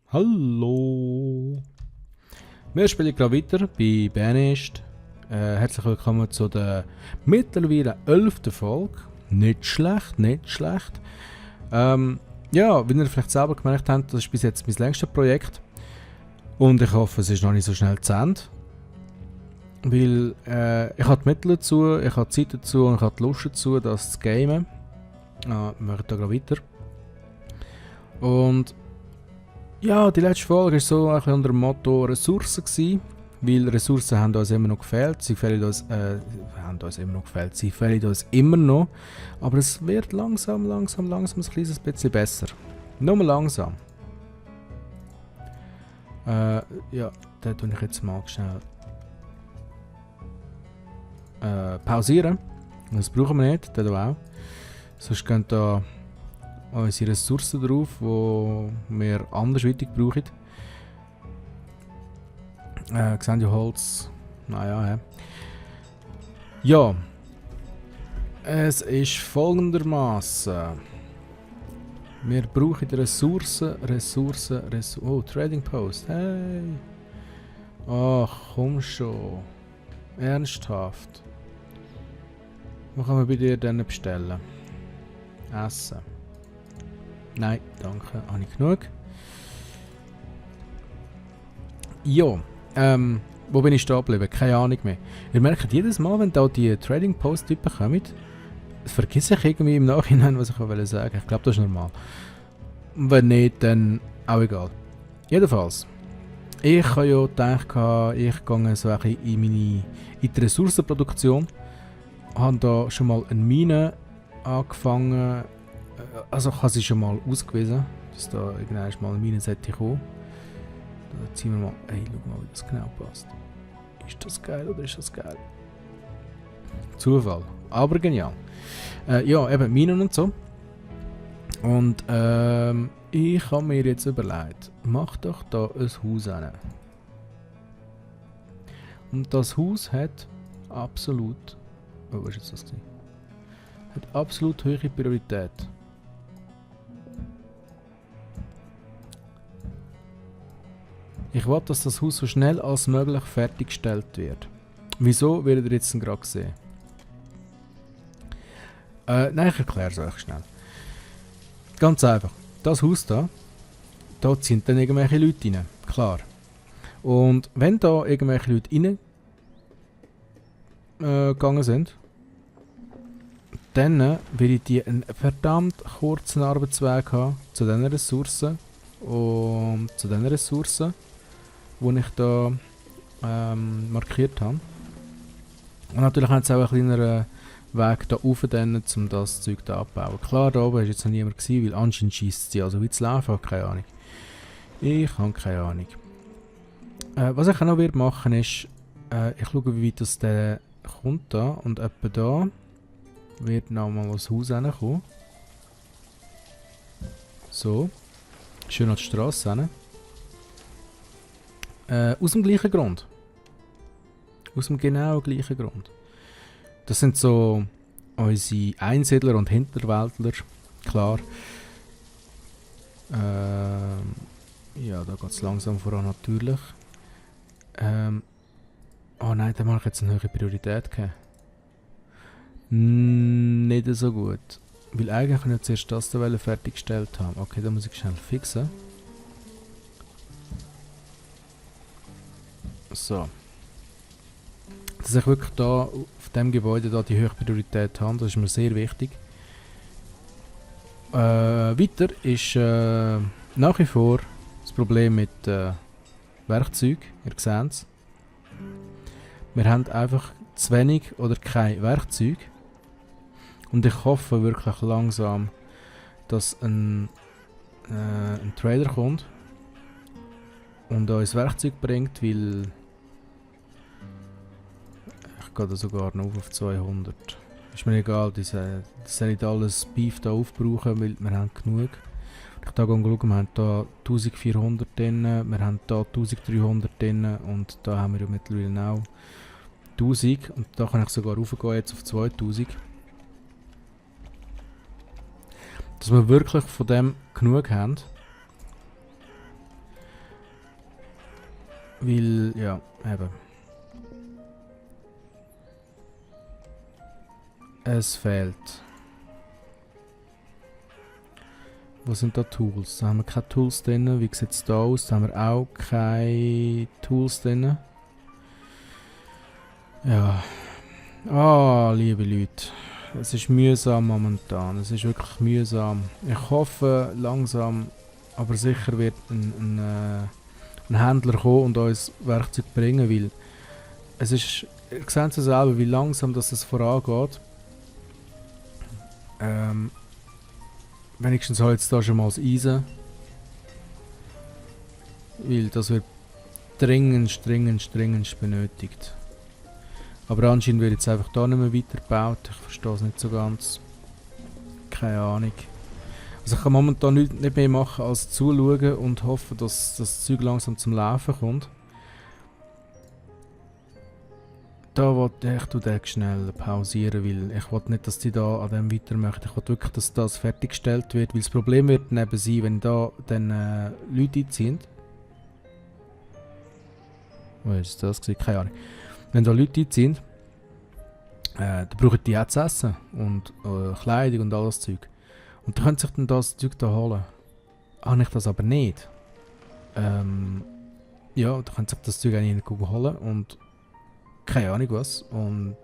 Hallo! Wir spielen gerade weiter bei Banished. Herzlich willkommen zu der mittlerweile 11. Folge. Nicht schlecht, nicht schlecht. Ja, wie ihr vielleicht selber gemerkt habt, das ist bis jetzt mein längstes Projekt. Und ich hoffe, es ist noch nicht so schnell zu Ende. Weil ich habe die Mittel dazu, ich habe die Zeit dazu und ich habe die Lust dazu, das zu gamen. Wir machen da gerade weiter. Und ja, die letzte Folge war so ein bisschen unter dem Motto Ressourcen gewesen, weil Ressourcen haben uns immer noch gefehlt. Sie fehlen uns, haben uns immer noch gefehlt. Sie fehlen uns immer noch. Aber es wird langsam ein kleines bisschen besser. Nur langsam. Ja, da tue ich jetzt mal schnell pausieren. Das brauchen wir nicht, das auch. Sonst gehen da unsere Ressourcen drauf, die wir andersweitig brauchen. Sehen ja Holz. Naja, ja. Es ist folgendermaßen. Wir brauchen Ressourcen. Oh, Trading Post. Hey. Ach, komm schon. Ernsthaft. Was kann man bei dir denn bestellen? Essen. Nein, danke, habe ich genug. Ja, wo bin ich stehen geblieben? Keine Ahnung mehr. Ihr merkt jedes Mal, wenn da die Trading Post Typen kommen, vergesse ich irgendwie im Nachhinein, was ich sagen wollte. Ich glaube, das ist normal. Wenn nicht, dann auch egal. Jedenfalls, ich habe ja gedacht, ich gehe so ein bisschen in die Ressourcenproduktion. Habe da schon mal eine Mine angefangen. Also ich habe sie schon mal ausgewiesen, dass da irgendwann mal eine Mine sollte kommen. Da ziehen wir mal. Ey, schau mal, wie das genau passt. Ist das geil oder ist das geil? Zufall. Aber genial. Ja, eben Minen und so. Und ich habe mir jetzt überlegt, mach doch da ein Haus hin. Und das Haus hat absolut. Oh, was ist jetzt das gewesen? Hat absolut hohe Priorität. Ich will, dass das Haus so schnell als möglich fertiggestellt wird. Wieso, werdet ihr jetzt gerade sehen. Nein, ich erkläre es euch schnell. Ganz einfach. Das Haus da sind dann irgendwelche Leute rein. Klar. Und wenn da irgendwelche Leute rein gegangen sind, dann werde die einen verdammt kurzen Arbeitsweg haben zu diesen Ressourcen. Und zu den Ressourcen, die ich da markiert habe. Und natürlich haben sie auch einen kleineren Weg da rauf, um das Zeug da abzubauen. Klar, da oben war jetzt noch niemand gewesen, weil anscheinend scheisst sie also wie zu laufen, ich habe keine Ahnung. Ich habe keine Ahnung. Was ich auch noch machen werde, ist, ich schaue, wie weit das der kommt da und etwa da wird nochmal das Haus hinkommen. So. Schön an die Straße hin. Aus dem gleichen Grund. Aus dem genau gleichen Grund. Das sind so unsere Einsiedler und Hinterwäldler. Klar. Ja, da geht es langsam voran natürlich. Oh nein, da mache ich jetzt eine höhere Priorität gegeben. Nicht so gut. Weil eigentlich kann ich zuerst das da fertiggestellt haben. Okay, da muss ich schnell fixen. So. Dass ich wirklich da auf dem Gebäude da die höhere Priorität habe, das ist mir sehr wichtig. Weiter ist nach wie vor das Problem mit Werkzeugen. Ihr seht es. Wir haben einfach zu wenig oder kein Werkzeug. Und ich hoffe wirklich langsam, dass ein Trader kommt und uns Werkzeug bringt, weil ich gehe da sogar noch auf 200. Ist mir egal, das soll nicht alles Beef da aufbrauchen, weil wir haben genug. Ich da schauen, wir haben da 1400 drin, wir haben da 1300 drin und da haben wir ja mittlerweile auch 1000 und da kann ich sogar raufgehen jetzt auf 2000. Dass wir wirklich von dem genug haben. Weil, ja, eben. Es fehlt. Wo sind da Tools? Da haben wir keine Tools drin. Wie sieht es da aus? Da haben wir auch keine Tools drin. Ja. Ah, liebe Leute. Es ist mühsam momentan. Es ist wirklich mühsam. Ich hoffe, langsam, aber sicher wird ein Händler kommen und uns Werkzeug bringen, weil es ist, ihr seht es selber, wie langsam das vorangeht. Wenigstens habe ich jetzt da schon mal das Eisen. Weil das wird dringend benötigt. Aber anscheinend wird jetzt einfach da nicht mehr weitergebaut. Ich verstehe es nicht so ganz. Keine Ahnung. Also ich kann momentan nicht mehr machen als zuschauen und hoffen, dass das Zeug langsam zum Laufen kommt. Da wollte ich den schnell pausieren, weil ich will nicht, dass die da an dem weitermachen. Ich will wirklich, dass das fertiggestellt wird, weil das Problem wird dann eben sein, wenn da dann Leute einziehen. Was ist das gewesen? Keine Ahnung. Wenn da Leute einziehen, dann brauchen die auch zu essen und Kleidung und alles Zeug. Und dann können sich dann das Zeug da holen. Habe ich das aber nicht. Ja, dann können sich das Zeug eigentlich holen und keine Ahnung was. Und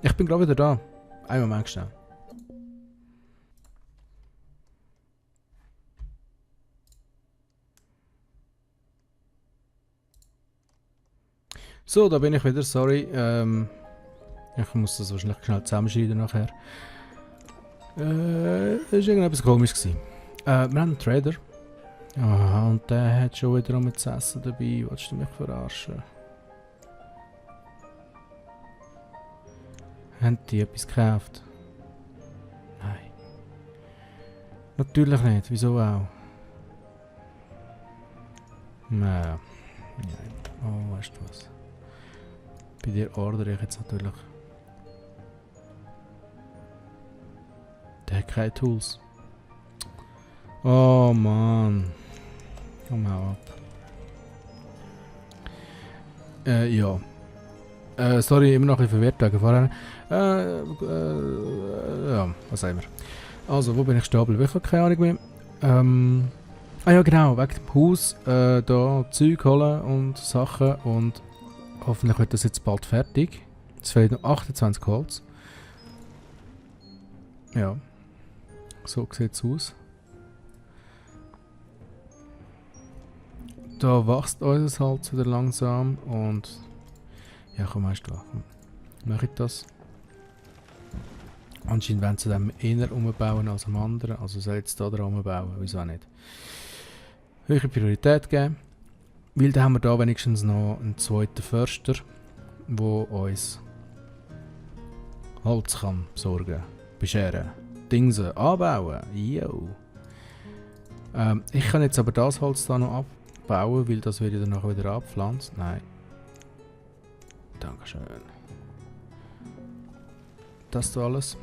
ich bin glaube wieder da. Einen Moment schnell. So, da bin ich wieder, sorry. Ich muss das wahrscheinlich schnell zusammenschneiden nachher. Das war irgendetwas komisch gewesen. Wir haben einen Trader. Aha, und der hat schon wieder mit zu essen dabei. Willst du mich verarschen? Haben die etwas gekauft? Nein. Natürlich nicht. Wieso auch? Nein. Oh, weißt du was? Bei dir ordere ich jetzt natürlich. Der hat keine Tools. Oh Mann. Komm mal ab. Ja. Sorry, immer noch ein bisschen verwirrt wegen vorher. Ja, was sagen wir. Also, wo bin ich stehen geblieben? Ich habe keine Ahnung mehr. Ja genau, wegen dem Haus. Da Zeug holen und Sachen und hoffentlich wird das jetzt bald fertig. Es fehlen noch 28 Holz. Ja. So sieht es aus. Da wächst unser Holz wieder langsam und ja, komm, weißt du, mache ich das. Anscheinend wollen sie dem eher umbauen als am anderen, also soll jetzt da dran umbauen, wieso auch nicht. Höhere Priorität geben, weil dann haben wir da wenigstens noch einen zweiten Förster, der uns Holz kann besorgen, bescheren, Dingse, anbauen, yo. Ich kann jetzt aber das Holz da noch abbauen, weil das wird ja danach wieder abpflanzt. Nein. Dankeschön. Das ist alles.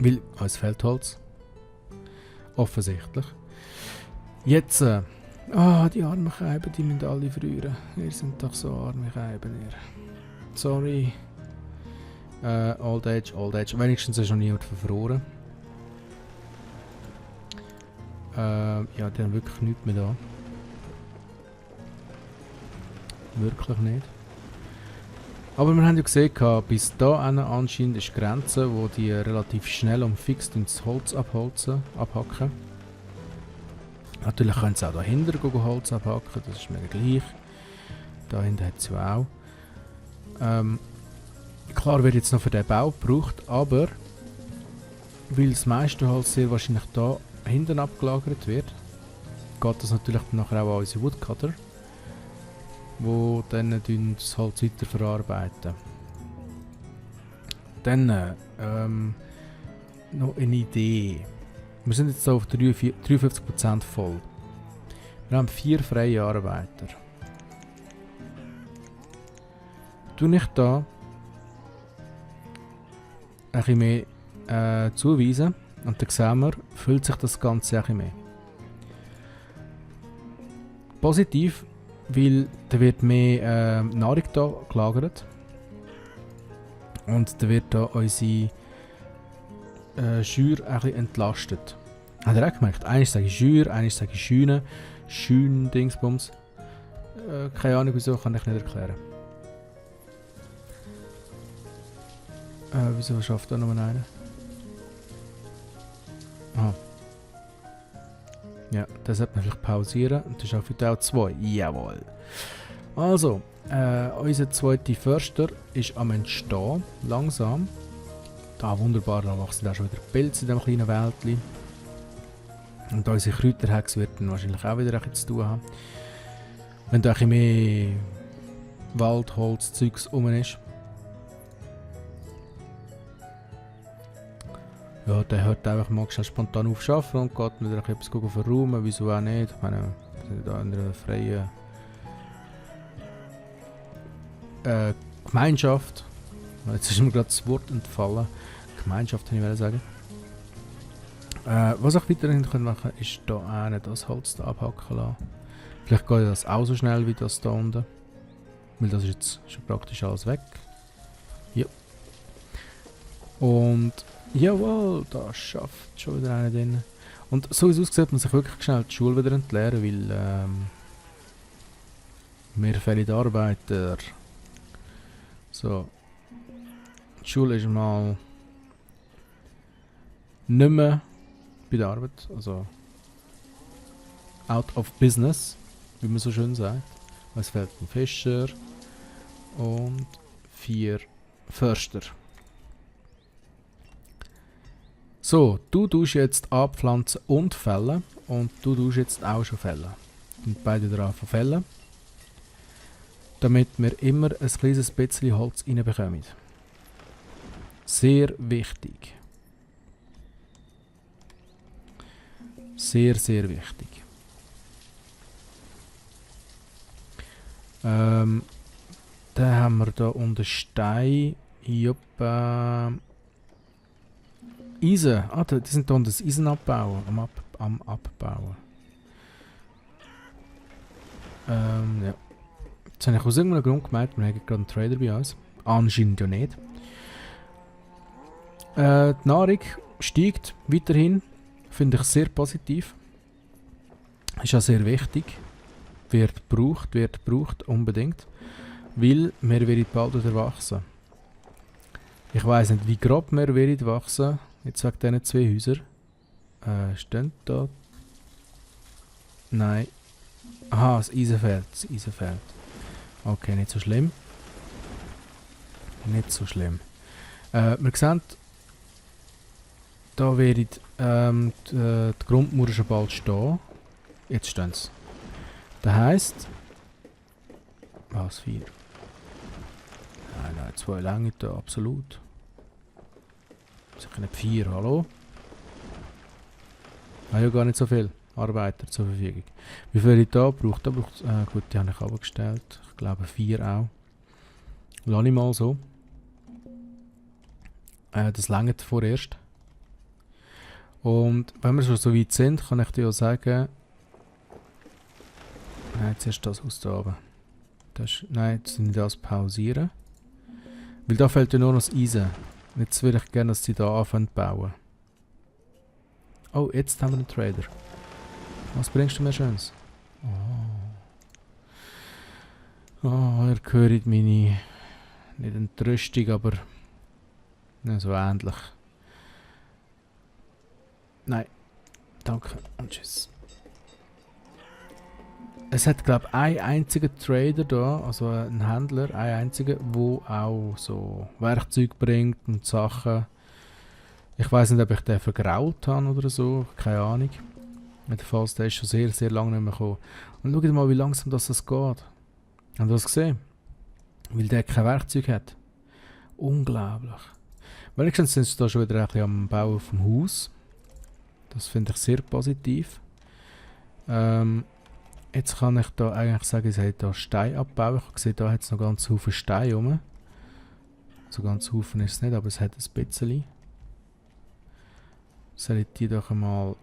Weil uns fehlt Holz. Offensichtlich. Jetzt, die armen Scheiben, die müssen alle frieren. Ihr sind doch so arme Scheiben, ihr. Sorry. Old Age. Wenigstens ist noch niemand verfroren. Ja, die haben wirklich nichts mehr da. Wirklich nicht. Aber wir haben ja gesehen, bis da anscheinend ist die Grenze, wo die relativ schnell und fix das Holz abhacken. Natürlich können sie auch dahinter Holz abhacken, das ist mir gleich. Da hinten hat es ja auch. Klar wird jetzt noch für den Bau gebraucht, aber weil das meiste Holz sehr wahrscheinlich da hinten abgelagert wird, geht das natürlich nachher auch an unsere Woodcutter, wo dann das Holz weiter verarbeiten. Dann noch eine Idee. Wir sind jetzt auf 53% voll. Wir haben 4 freie Arbeiter. Tue ich da ein bisschen mehr zuweisen und dann sehen wir, füllt sich das Ganze ein bisschen mehr. positiv, weil da wird mehr Nahrung da gelagert. Und da wird da unsere Schür ein bisschen entlastet. Habt ihr auch gemerkt? Einmal sage ich Schür, einmal sage ich Schüne. Schün-Dingsbums. Keine Ahnung wieso, kann ich nicht erklären. Wieso schafft da noch einer? Aha. Ja, das sollte man vielleicht pausieren und dann schaffe ich auch 2. Jawohl. Also, unser zweiter Förster ist am Entstehen, langsam. Da wunderbar, da wachsen auch schon wieder Pilze in diesem kleinen Wäldchen. Und unsere Kräuterhexe wird dann wahrscheinlich auch wieder etwas zu tun haben. Wenn da ein bisschen mehr Waldholz-Zeugs rum ist. Ja, der hört einfach mal schnell spontan auf arbeiten und geht wieder etwas verräumen, wieso auch nicht. Ich meine, wir sind da in einer freien Gemeinschaft. Jetzt ist mir gerade das Wort entfallen. Gemeinschaft, würde ich sagen. Was ich weiterhin machen kann, ist hier das Holz da abhacken lassen. Vielleicht geht das auch so schnell wie das da unten. Weil das ist jetzt schon praktisch alles weg. Ja. Und jawohl, da schafft schon wieder einer drin. Und so wie es aussieht, muss ich wirklich schnell die Schule wieder entleeren, weil mir fehlen Arbeiter. So. Die Schule ist mal nicht mehr bei der Arbeit, also out of business, wie man so schön sagt. Es fehlt ein Fischer und 4 Förster. So, du tust jetzt abpflanzen und fällen und du tust jetzt auch schon fällen. Und beide dran fällen, damit wir immer ein kleines bisschen Holz reinbekommen. Sehr wichtig. Sehr, sehr wichtig. Dann haben wir da unten Stein. Jupp, Eisen. Ah, die sind da unten das Eisen abbauen. Am Abbauen. Ja. Jetzt habe ich aus irgendeinem Grund gemeint, wir haben gerade einen Trader bei uns. Anscheinend ja nicht. Die Nahrung steigt weiterhin. Finde ich sehr positiv. Ist auch sehr wichtig. Wird gebraucht unbedingt. Weil wir werden bald wieder wachsen. Ich weiss nicht, wie grob wir werden wachsen. Jetzt wegen diesen 2 Häusern. Stehen da? Nein. Aha, das Eisen fehlt. Das Eisen fehlt. Okay, nicht so schlimm. Nicht so schlimm. Wir sehen, da werden die Grundmauern schon bald stehen. Jetzt stehen sie. Das heisst... Was, 4? Nein, 2 Länge da, absolut. Sicher nicht 4, hallo? Ich habe ja gar nicht so viel Arbeiter zur Verfügung. Wie viel ich da brauche? Da braucht gut, die habe ich abgestellt. Ich glaube 4 auch. Lass ich mal so. Das reicht vorerst. Und wenn wir schon so weit sind, kann ich dir auch sagen... Nein, zuerst das aus da oben. Nein, jetzt nicht das pausieren. Weil da fehlt ja nur noch das Eisen. Jetzt würde ich gerne, dass sie da anfangen zu bauen. Oh, jetzt haben wir einen Trader. Was bringst du mir Schönes? Oh, ihr hört meine... Nicht Entrüstung, aber... Ja, so ähnlich. Nein. Danke und tschüss. Es hat, glaube ich, einen einzigen Trader da, also ein Händler, einen einzigen, der auch so Werkzeug bringt und Sachen. Ich weiß nicht, ob ich den vergrault habe oder so, keine Ahnung. Jedenfalls, der ist schon sehr, sehr lange nicht mehr gekommen. Und schaut mal, wie langsam das geht. Habt ihr das gesehen? Weil der kein Werkzeug hat. Unglaublich. Wenigstens sind sie da schon wieder ein bisschen am Bauen vom Haus. Das finde ich sehr positiv. Jetzt kann ich da eigentlich sagen, ich sollte da Stein abbauen. Ich sehe, da hat es noch ganz viele Steine rum. So ganz Haufen ist es nicht, aber es hat ein bisschen. Soll ich die doch einmal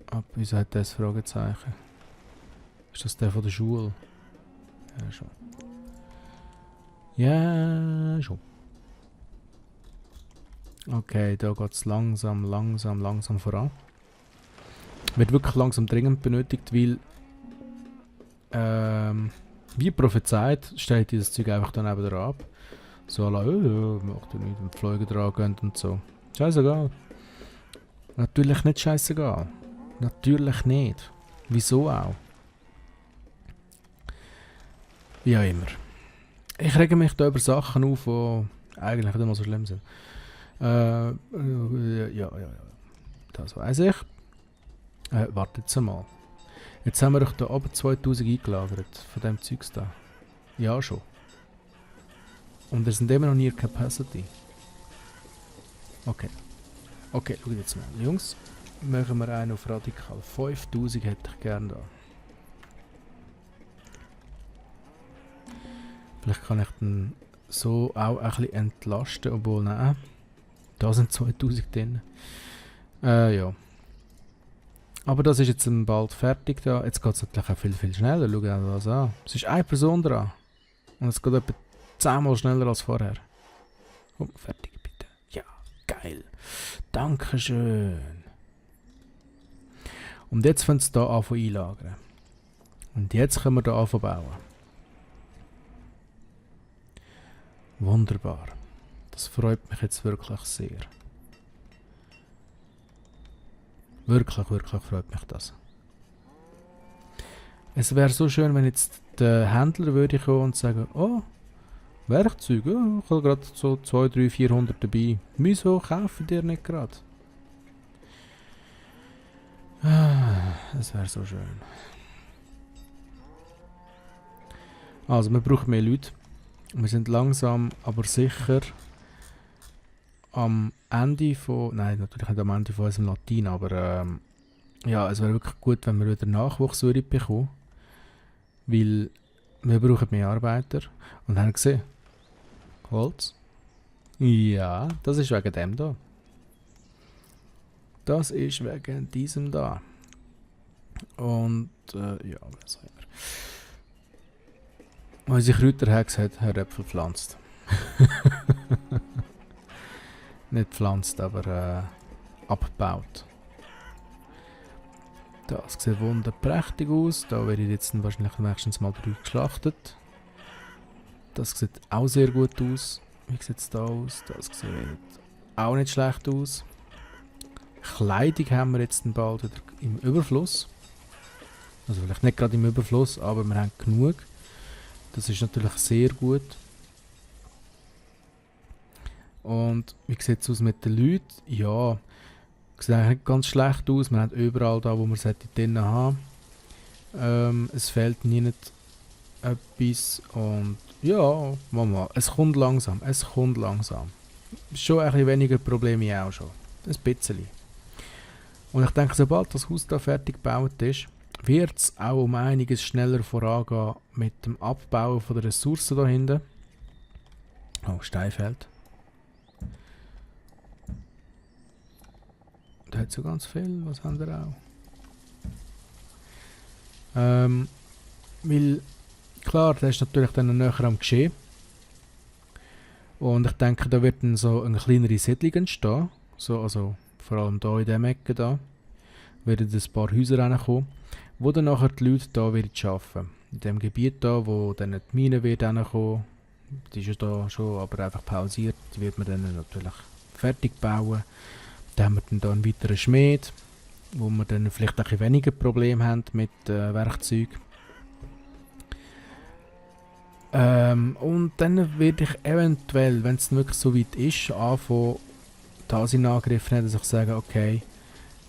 ab? Wieso hat das Fragezeichen? Ist das der von der Schule? Ja, schon. Ja, schon. Okay, da geht es langsam voran. Wird wirklich langsam dringend benötigt, weil wie prophezeit, stellt ihr das Zeug einfach dann eben ab. So la, macht ihr nicht, wenn die Flüge dran gehen und so. Scheißegal. Natürlich nicht scheißegal. Natürlich nicht. Wieso auch? Wie auch immer. Ich rege mich da über Sachen auf, die eigentlich nicht mal so schlimm sind. Ja. Das weiß ich. Wartet jetzt mal. Jetzt haben wir doch da oben 2000 eingelagert von dem Zeugs da. Ja, schon. Und wir sind immer noch Near Capacity. Okay. Okay, schau jetzt mal. Jungs, machen wir einen auf Radikal. 5000 hätte ich gerne da. Vielleicht kann ich dann so auch ein bisschen entlasten, obwohl, nein. Da sind 2000 drin. Ja. Aber das ist jetzt bald fertig da. Jetzt geht es natürlich auch viel schneller. Schau dir das an. Es ist eine Person dran. Und es geht etwa 10-mal schneller als vorher. Komm, fertig bitte. Ja, geil. Dankeschön. Und jetzt fängt es hier an zu einlagern. Und jetzt können wir hier anfangen bauen. Wunderbar. Das freut mich jetzt wirklich sehr. Wirklich freut mich das. Es wäre so schön, wenn jetzt der Händler würde kommen und sagen, oh, Werkzeug, oh, ich habe gerade so 200, 300, 400 dabei. Wieso kaufen dir nicht gerade? Es wäre so schön. Also, wir brauchen mehr Leute. Wir sind langsam, aber sicher am Ende von... Nein, natürlich nicht am Ende von unserem Latin, aber ja, es wäre wirklich gut, wenn wir wieder Nachwuchs bekommen. Weil wir brauchen mehr Arbeiter. Und haben gesehen, Holz. Ja, das ist wegen dem da. Das ist wegen diesem da. Und ja, was sagen wir. Unsere Kräuterhexe hat Herdäpfel gepflanzt. Nicht gepflanzt, aber abgebaut. Das sieht wunderprächtig aus. Da werde ich jetzt wahrscheinlich nächstens mal 3 geschlachtet. Das sieht auch sehr gut aus. Wie sieht es da aus? Das sieht auch nicht schlecht aus. Kleidung haben wir jetzt bald wieder im Überfluss. Also vielleicht nicht gerade im Überfluss, aber wir haben genug. Das ist natürlich sehr gut. Und wie sieht es aus mit den Leuten? Ja, sieht eigentlich nicht ganz schlecht aus. Wir haben überall da, wo wir es drin haben. Es fehlt nie nicht etwas. Und ja, Mama, es kommt langsam. Schon ein bisschen weniger Probleme auch schon. Ein bisschen. Und ich denke, sobald das Haus da fertig gebaut ist, wird es auch um einiges schneller vorangehen mit dem Abbauen von der Ressourcen da hinten. Oh, Steinfeld. Da hat so ganz viel, was haben wir auch? Weil, klar, das ist natürlich dann näher am Geschehen. Und ich denke, da wird dann so eine kleinere Siedlung entstehen. So, also vor allem hier in diesem Ecke da. Werden ein paar Häuser reinkommen, wo dann nachher die Leute hier arbeiten. In dem Gebiet hier, wo dann die Mine wird reinkommen. Die ist ja da schon, aber einfach pausiert. Die wird man dann natürlich fertig bauen. Dann haben wir dann hier einen weiteren Schmied, wo wir dann vielleicht ein bisschen weniger Probleme haben mit Werkzeug. Und dann werde ich eventuell, wenn es wirklich so weit ist, anfangen, das in Angriff nehmen, dass ich sage, okay,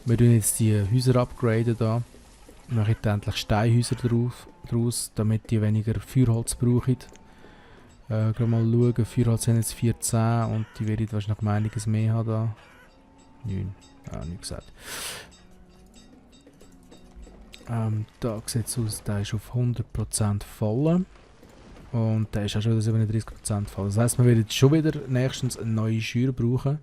wir tun jetzt die Häuser upgraden da. Mache ich endlich Steinhäuser draus, damit die weniger Feuerholz brauchen. Gerade mal schauen, Feuerholz sind jetzt 14 und die werden wahrscheinlich noch einiges mehr haben da. 9, ja, nicht gesagt. Da sieht es aus, der ist auf 100% voll. Und der ist auch schon 37% voll. Das heisst, wir werden jetzt schon wieder nächstens eine neue Schür brauchen.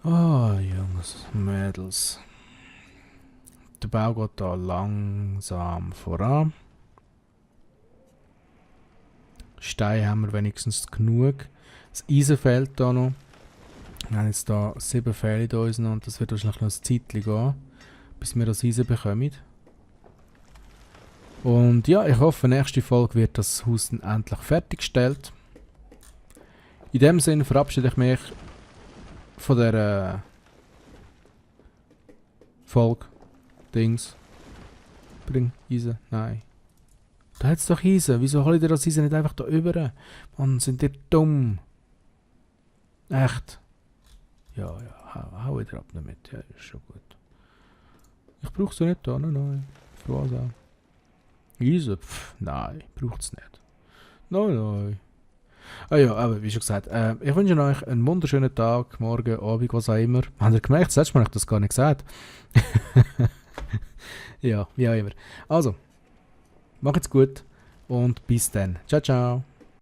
Oh, Jungs, Mädels. der Bau geht da langsam voran. Stein haben wir wenigstens genug. Das Eisen fehlt da noch. Wir haben jetzt da 7 Pfähle in uns und das wird wahrscheinlich noch ein Zeitchen gehen, bis wir das Eisen bekommen. Und ja, ich hoffe, nächste Folge wird das Haus dann endlich fertiggestellt. In dem Sinne verabschiede ich mich von der Folge. Dings. Bring Eisen. Nein. Da hat es doch Eisen. Wieso holt ihr das Eisen nicht einfach da über? Mann, sind ihr dumm. Echt. Ja, hau wieder ab damit. Ja, ist schon gut. Ich brauche sie nicht da, nein. Für was auch? Eisen? Pff, nein, braucht es nicht. Nein. Ah ja, aber wie schon gesagt, ich wünsche euch einen wunderschönen Tag, Morgen, Abend, was auch immer. Habt ihr gemerkt, das letzte Mal habe ich das gar nicht gesagt. Ja, wie auch immer. Also, macht's gut und bis dann. Ciao, ciao.